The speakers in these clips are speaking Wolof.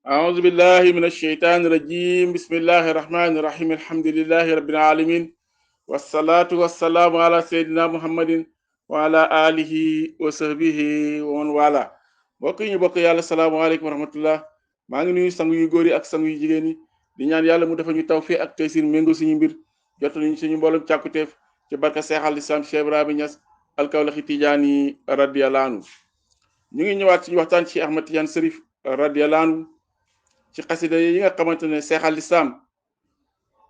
أعوذ بالله من الشيطان الرجيم بسم الله الرحمن الرحيم الحمد لله رب العالمين والصلاة والسلام على سيدنا محمد وعلى آله وصحبه ومن والاه mbokk yi ñu bokk yàlla salaamaaleykum wa rahmatullah maa ngi nuyu sang yu góor yi ak sang yu jigéen yi di ñaan yàlla mu defal ñu tawfiq ak taysir méngoo suñu mbir jotal ñu suñu mboolem càkkuteef ci barka Seex al Islam Cheikh Ibrahima Niass alkawlaxi Tijaani radiyallahu anhu ñu ngi ñëwaat suñu waxtaan ci Ahmad Tidiane Cherif radiyallahu anhu ci xasida yi nga xamante ne Seex al Islam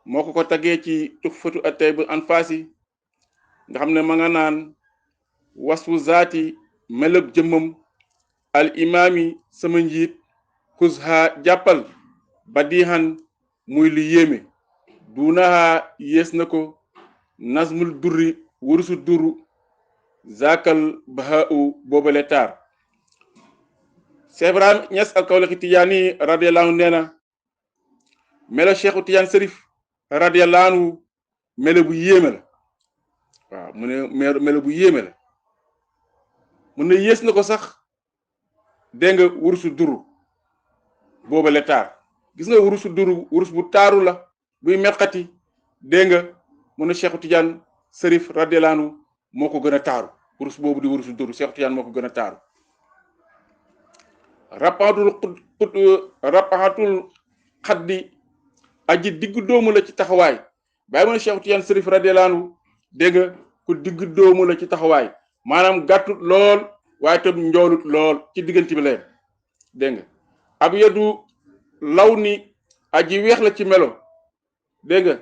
moo ko taggee ci Tuhfatu at-Tayyib Anfaasi nga xam ne ma nga naan wasfu zaati melëb jëmmam al imaami sama njiit xusha jàppal badihan muy lu yéeme duunaha yées na ko nazmul durri wurusu duru zakal bahau boobale taar Cheikh Ibrahima Niass alkawlaxi Tijaani radiyallahu anhu nee na melo Cheikhu Tidiane Cherif radiyallahu anhu melo bu yéeme la waaw mu ne melo bu yéeme la mu ne yées na ko sax dégg nga wurusu duru boobale taar gis nga wurusu duru wurus bu taaru la buy meqati dégg nga mu ne Cheikhu Tidiane Cherif radiyallahu anhu moo ko gën a taaru wurus boobu di wurusu duru Cheikhu Tidiane moo ko gën a taaru rapaxatul xaddi aji diggu doomu la ci taxawaay bàyyi mu ne Cheikhu Tidiane Cherif radiyallahu anhu dégg nga ku diggu doomu la ci taxawaay maanaam gàttut lool waaye tam njoolut lool ci diggante bi leen dégg nga ab yadu law ni aji weex la ci melo dégg nga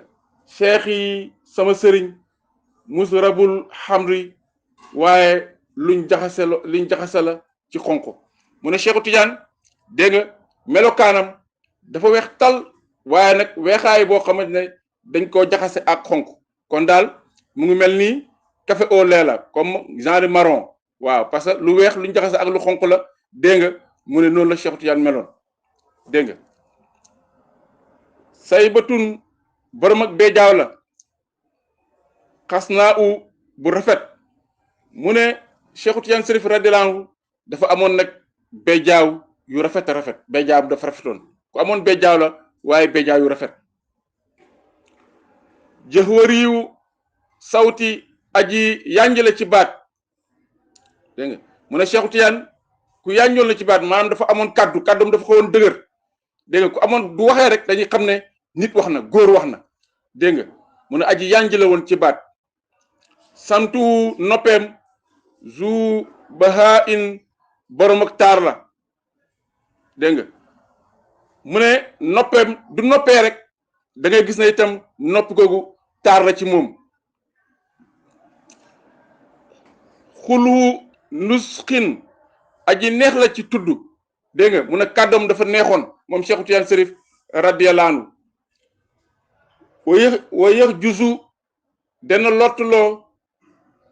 cheikh yi sama sëriñ musrabul xamri waaye luñ jaxase la ci xonq mu ne Cheikhu Tidiane dégg nga melokaanam dafa weex tal waaye nag weexaay boo xamante ne dañ koo jaxase ak xonq kon daal mu ngi mel ni café au lait la comme genre marron waaw parce que lu weex luñ jaxase ak lu xonq la dégg nga mu ne noonu la Cheikhu Tidiane meloon dégg nga say batun borom ak beejaaw la xas naa u bu rafet mu ne Cheikhu Tidiane Cherif radiyallahu anhu dafa amoon nag beejaaw yu rafet a rafet beejaaw bu dafa rafetoon ku amoon beejaaw la waaye beejaaw yu rafet jëxwariyu sawti aji yanjale ci baat dégg nga mu ne Cheikhu Tidiane ku yanjoon la ci baat maanaam dafa amoon kàddum dafa xawoon dëgër dégg nga ku amoon du waxee rek dañuy xam ne nit wax na góor wax na dégg nga mu ne aji yanjale woon ci baat santu noppeem zu baha in borom ak taar la dégg nga mu ne noppeem du noppee rek da ngay gis ne itam nopp googu taar la ci moom xulu nusxin aji neex la ci tudd dégg nga mu ne kàddoom dafa neexoon moom Cheikhu Tidiane Cherif radiyallahu anhu wa yëx juzu dana lottuloo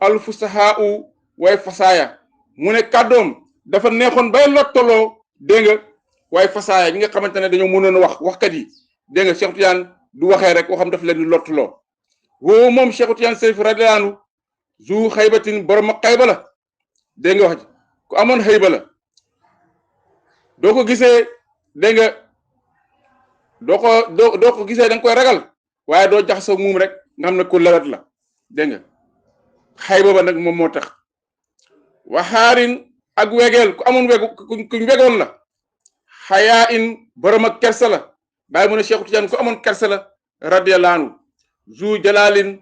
alfusahaa u way fasaaya mu ne kàddoom dafa neexoon bay lottaloo dégg nga waaye fasaaya ñi nga xamante ne dañoo mënoon a waxkat yi dégg nga Cheikhu Tidiane du waxee rek waxam dafa leen di lottuloo woo moom Cheikhu Tidiane Cherif radiyallahu anhu zu xaybatin borom ak xayba la dégg nga wax ji ku amoon xayba la doo ko gisee dégg nga doo ko gisee da nga koy ragal waaye doo jaxasoo muum rek nga xam ne ku lewet la dégg nga xayba ba nag moom moo tax waxaarin ak wegeel ku amoon ku wegoon la xayaa in borom ak kersa la bàyyi mu ne Cheikhu Tidiane ku amoon kersa la radiyallahu anhu zu jalaalin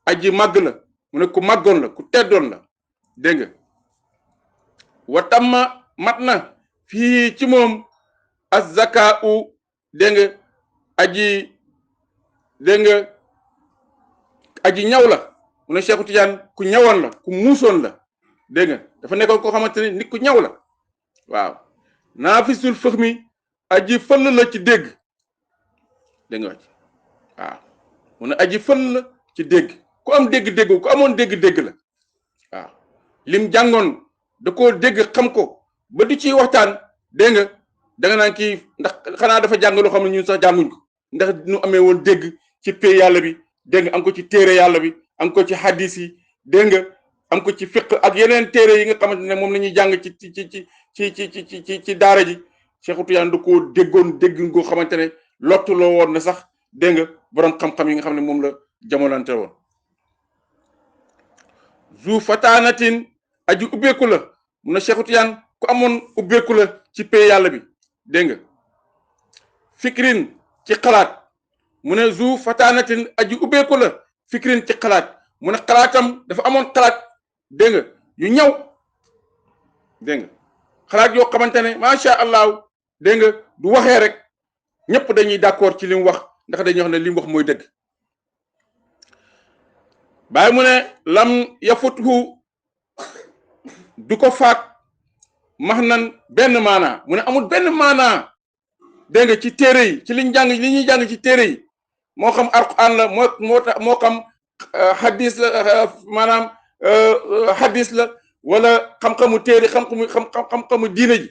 aji màgg la mu ne ku màggoon la ku teddoon la dégg nga wa tamma mat na fii ci moom az-zakaa u dégg nga aji dégg nga aji ñaw la mu ne Cheikhu Tidiane ku ñawoon la ku muusoon la dégg nga dafa nekkoon koo xamante ne nit ku ñaw la waaw naafisul fahmi aji fëll la ci dégg dégg nga waaw mu ne aji fëll la ci dégg ku am dégg-dégg ku amoon dégg-dégg la waaw lim jàngoon da koo dégg xam ko ba di ciy waxtaan dégg nga da nga naan kii ndax xanaa dafa jàng loo xam ne ñun sax jànguñ ko ndax ñu amee woon dégg ci pay yàlla bi dégg nga am ko ci téere yàlla bi am ko ci hadis yi dégg nga am ko ci fiq ak yeneen téere yi nga xamante ne moom la ñuy jàng ci daara ji Cheikh Tidiane da koo déggoon dégg ngoo xamante ne lottuloo woon na sax dégg nga borom xam-xam yi nga xam ne moom la jamonante woon. zu fataanatin aji ubbeeku la mun na Cheikh Tidiane ku amoon ubbeeku la ci pay yàlla bi dégg nga fikrin ci xalaat mu ne zu fataanatin aji ubbeeku la fikrin ci xalaat mu ne xalaatam dafa amoon xalaat dégg nga yu ñaw dégg nga xalaat yoo xamante ne macha allah dégg nga du waxee rek ñëpp dañuy d'accord ci li mu wax ndax dañuy wax ne li mu wax mooy dëgg. bàyyi mu ne lam yafuthu du ko faat max nan benn maanaa mu ne amul benn maanaa dégg nga ci téere yi ci liñ jàng li ñuy jàng ci téere yi moo xam alquran la moo xam hadis la maanaam hadis la wala xam-xamu téere xam-xamu diine ji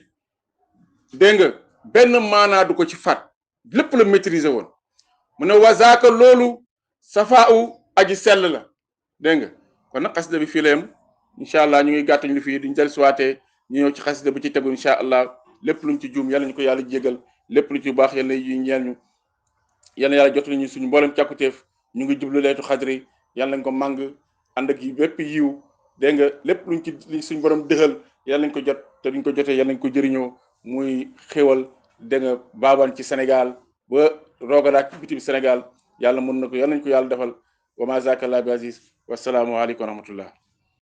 dégg nga benn maanaa du ko ci faat lépp la maîtriser woon mu ne wazaaka loolu safaaw aji sell la dégg nga kon nag xasida bi fii la yem incha allah ñu ngi gàttañ lu fii duñ del suwaatee ñu ñëw ci xasida bu ci tegu incha allah lépp luñ ci juum yàlla ñu ko yàlla jégal lépp lu ci baax yàlla yi ñeel ñu yàlla jot nañu suñu mboolem càkkutéef ñu ngi jublu leetu xadri yàlla nañ ko màng ànd ak yi bépp yiw dégg nga lépp luñ ci suñu borom dëxal yàlla nañ ko jot te duñ ko jotee yàlla nañ ko jëriñoo muy xéwal dégg nga baabaan ci Sénégal ba roogalaat ci bitim Sénégal yàlla mën na ko yàlla nañ ko yàlla defal wa ma zaka la bi aziz wasalaamu aleykum wa rahmatullah